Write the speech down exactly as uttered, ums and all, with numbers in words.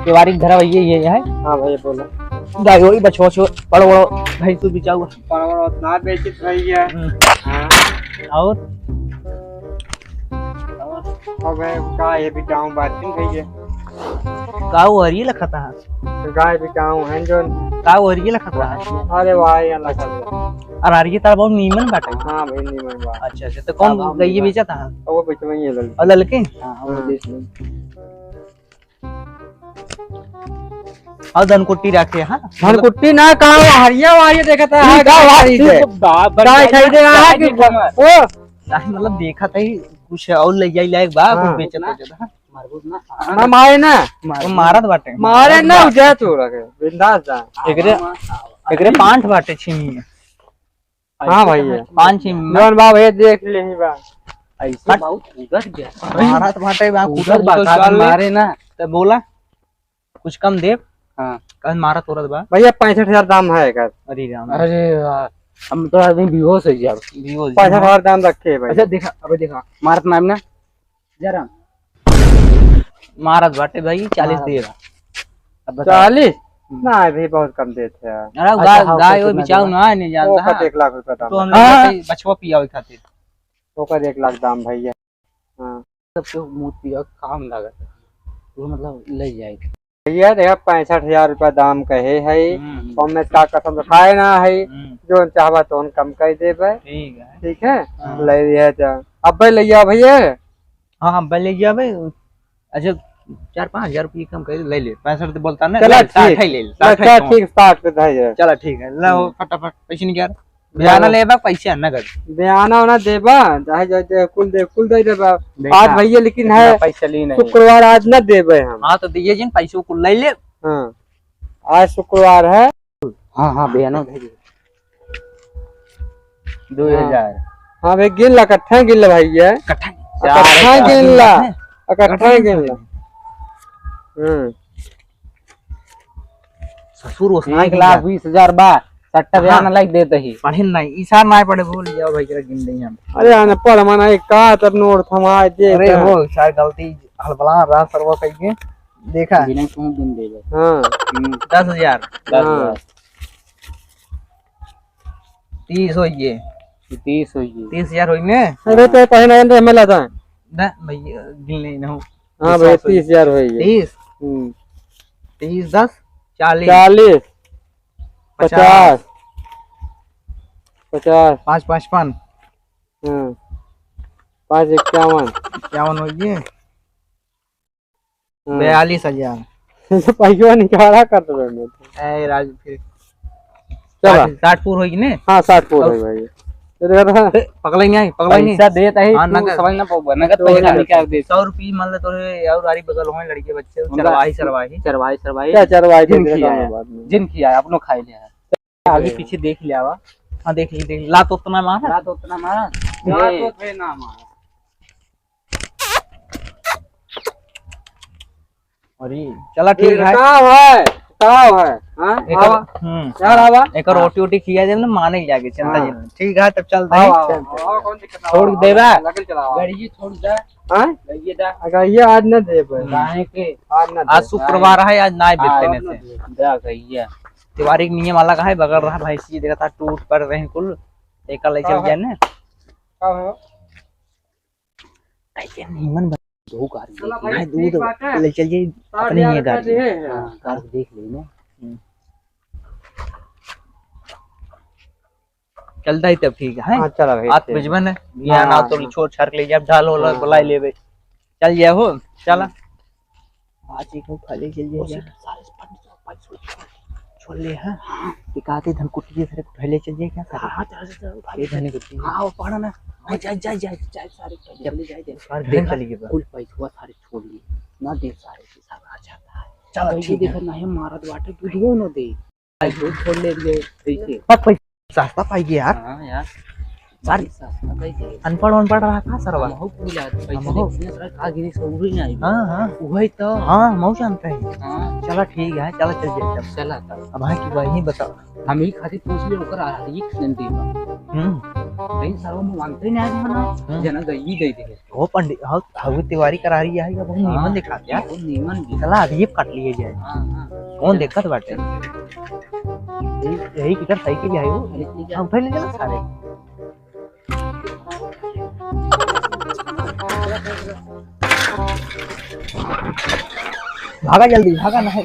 केवारी के धरा भैया, ये है। हाँ भैया, बोलो। गाय होई, बछवा छो, बड़ो बड़ो भैंसू बिचाऊ। बड़ो बड़ो ना बेचित भैया। हम्म। हाँ। और? अबे का ये बिचाऊ बात नहीं भैया। गाय हरिये लखत है। गाय बिचाऊ है जो। गाय हरिये लखत है। अरे वाह, ये लखत है। अरे हरिये तार बहुत नीमन बाटे। हाँ भाई, नीमन बा। अच्छा, अच्छा, तो कौन गइये बेचत है? वो बेचवइये लल। और ललके? हाँ, वो हाँ। बेच लें। और धनकुट्टी रखे, हाँ? धनकुट्टी ना, का हरिया वारिया देखत है, ठीक है, गाय ठीक है। गाय खरीदे आया कि ओ? नहीं, मतलब, देखत है, कुछ और ले जाई लायक बा, हाँ। कुछ बेचत हो जाता, हाँ। मारबो ना। ना मारे ना। मारत बाटे। मारे ना, जा तू रखे, बिंदास जा। एकरे, एकरे पांठ बाटे छीमी में। हाँ भैया। पाँच ही में। जौन बा भैया, देख ले ही बा। ऐसे बहुत उधर गया। मारत बाटे बा, उधर उधर बा, उधर का चल ले। मारे ना। तो बोला, कुछ कम देब। हाँ। कल मारत उरत बा। भैया, पैंसठ हजार दाम है एकर। अरे राम। अरे यार, हम तो आदमी बेहोश हो गया। बेहोश। पैंसठ हजार दाम रखे है भाई। अच्छा, देखा, अबे देखा, मारत नाम ना। जरा। मारत बाटे भाई, चालीस मारत। देगा। अब बताओ। चालीस? हम्म। ना, अभी बहुत कम देते हैं। अरे, अच्छा, गाय, हाँ, गाय तो वो कितना बिचाऊ देगा? ना, नहीं जानता। वो का एक लाख रुपया दाम तो हम है। लोग हाँ। बछवा पियावे खातिर। ओकर एक लाख दाम भैया। हाँ। सब तो मुँह पिया काम लागत है। वो मतलब ले जाए। भैया, देखा, पैंसठ हजार रुपया दाम कहे है, हम्म। कम में का कसम तो खाए ना है, हम्म। जौन चाहबा तौन कम कर देबे। ठीक है। ठीक है? हाँ। ले लिया जा। अब्बे ले जाओ भैया। हाँ, हाँ, अब्बे ले जाओ भाई। अच्छा, चार पाँच हजार रुपये कम कर ले ले। पैंसठ तो बोलता ना, चला ले, साठ ठीक। है, ले ले, साठ है, अच्छा, कौन? ठीक, साठ पे दे दे। चला ठीक है, ला, हम्म। फटाफट, पैसे निकाल। बयाना लेबा पैसा नगद। बयाना ओना देबा, चाहे जो दे, कुल दे, कुल दे देबा। देखा, आज भैया लेकिन इतना है, पैसा ली नहीं। शुक्रवार आज ना देबे हम। हाँ, तो दिए जिन पैसों कुल ले ले। हाँ, आज शुक्रवार है। हाँ, हाँ, बयाना दे दे। दो हजार। हाँ भाई, गिन ला, इकट्ठा गिन ला भाई, ये। इकट्ठा? इकट्ठा गिन ला, इकट्ठा गिन ला। हम्म। ससुर ओसनाए एक लाख बीस हजार बा, सट्टा बयाना लाइक देते ही। पढ़े नहीं, इशार ना पढ़े, भूल जाओ भाई, जरा गिन लें हम। अरे अनपढ़ मना एक का तब नोट थमा दे अरे का। हो, शायद गलती हड़बड़ा रहा सरवा कह के। देखा? बिना कहूँ गिन देबे। हाँ। हम्म, दस हजार। दस हजार। हाँ। तीस होइए। तीस होइए। तीस हजार होइए। अरे तो पहले ना हमें लाता है। ना भैया, गिन ले ना हो। हाँ भैया, तीस हजार होइए। तीस। हम्म। तीस, दस, चालीस। चालीस। पचास। पचास। पचास। पाँच पचपन। हाँ। पाँच इक्यावन। इक्यावन होइए। हाँ। बयालीस हजार। तो पैसवा निकाला कर दो मैं। ए, राजू, फिर चला। साठ, साठ पूर होई कि ने? हाँ, साठ पूर और होई भाई। ये देखा था? ए, पकड़ेंगे, पकड़ेंगे। पैसा देत है, हाँ, तू नगद। समझ ना पाऊबा, नगद तो पैसा नगद। निकाल दे। सौ रुपये मान ले तोरे और आरी बगल होए लड़के बच्चे, उनका चरवाही, चरवाही। चरवाही, चरवाही। क्या चरवाही? जिन खिया है, बाद में। जिन खिया है, अपनो खाई ले है। आगे पीछे देख लिया हुआ। हाँ, देख ली, देख ली। लात उतना मारा। लात उतना मारा। ए। लात उतना ना मारा। अरे, चला ठीक है। का है? का है? हाँ? एकर, आवा। हम्म। यार, आवा। एकर हाँ। रोटी वोटी खिया देब ना, माने जाके, चिंता हाँ। जी। ठीक है, तब चलते हैं। आवा, आवा, आवा, कौन दिक्कत है? छोड़ आवा, देबा? लगल चला, आवा। गाड़ी छोड़ दे। हाँ? लइए दा। अगर ये आज ना देबे। काहे के? आज ना आज देबे। शुक्रवार है, आज ना आज बेचते ना ने से। देबे। दा कहिए। तिवारी के नियम अलग है, बगल रहा भैंसी, देखा था, टूट पड़ रहे हैं कुल। एक ले चल हाँ। गया ने। का हो? ऐसे नीमन बा-, दो गाड़ी चला देख भाई, ले, ठीक दूध बात है। ले चल जाई, साठ अपने हजार ही रुपया गाड़ी। दे है। हाँ, गाड़ी देख ले ना। हम्म। चलता ही तब ठीक है। हाँ, चला भाई, आज ठीक। भेजबन है। हाँ, या ना हाँ, तो हाँ। छोड़ छाड़ के ले जाब, ढाल होला, हाँ, बुलाई हाँ। लेबे। चल जाए हो, चला। हम्म। आज एक लोग खा ले चल जाए उसे यार। सारे पाँच सौ, पाँच सौ छोड़ ले, हाँ? हाँ। दिखाते धन कुट्टी से सारे उठा ले चल जाए क्या सारे? हाँ, हाँ, चल, चल, चल, उठा ले। ये धन कुट्टी। हाँ, वो पड़ा ना। हाँ, जाए, जाए, जाए, जाए, सारे उठा ले, जब चले जाए, जाए। सारे देख देखा, चली गई बा। कुल पैसवा सारे छोड़ लिए। ना दे सारे के सारे आ जाता है। चल, भाई, ठीक ये है। देखा, ना है मारत बाटे, दूधवो ना दे। भाई, दूध छोड़ ले, ले, ऐसे। सब पैसा सस्ता पाई गया यार। हाँ यार। सर, सस्ता पाई गया। अनपढ़, अनपढ़ रहा का सरवा? हम हो पूरा पैसा हम हो। लेके सर का गिरी से उड़ी नहीं आई। हाँ, हाँ। वही तो। हाँ, हम जानते हैं। हाँ। चला ठीक है, चला चल जाए तब। चला तब। अब हाँ की वही बताओ। हम ही खातिर पूछ ले, ओकर आ रही है, नहीं देबा। हम्म। नहीं, सरवा मानते ही नहीं आज मना। हाँ। जना गई दे दे। वो पंडित, हाँ, हवे तिवारी करारी है, या बहुत नीमन हाँ, दिखाते यार। बहुत नीमन भी। चला, अभी ये काट लिए जाए। हाँ, हाँ। कौन दिक्कत बाटे? यही, यही किधर साइकिल है वो? अरे, ठीक है। हाँ, उठा ले जा सारे। भागा जल्दी, भागा ना है।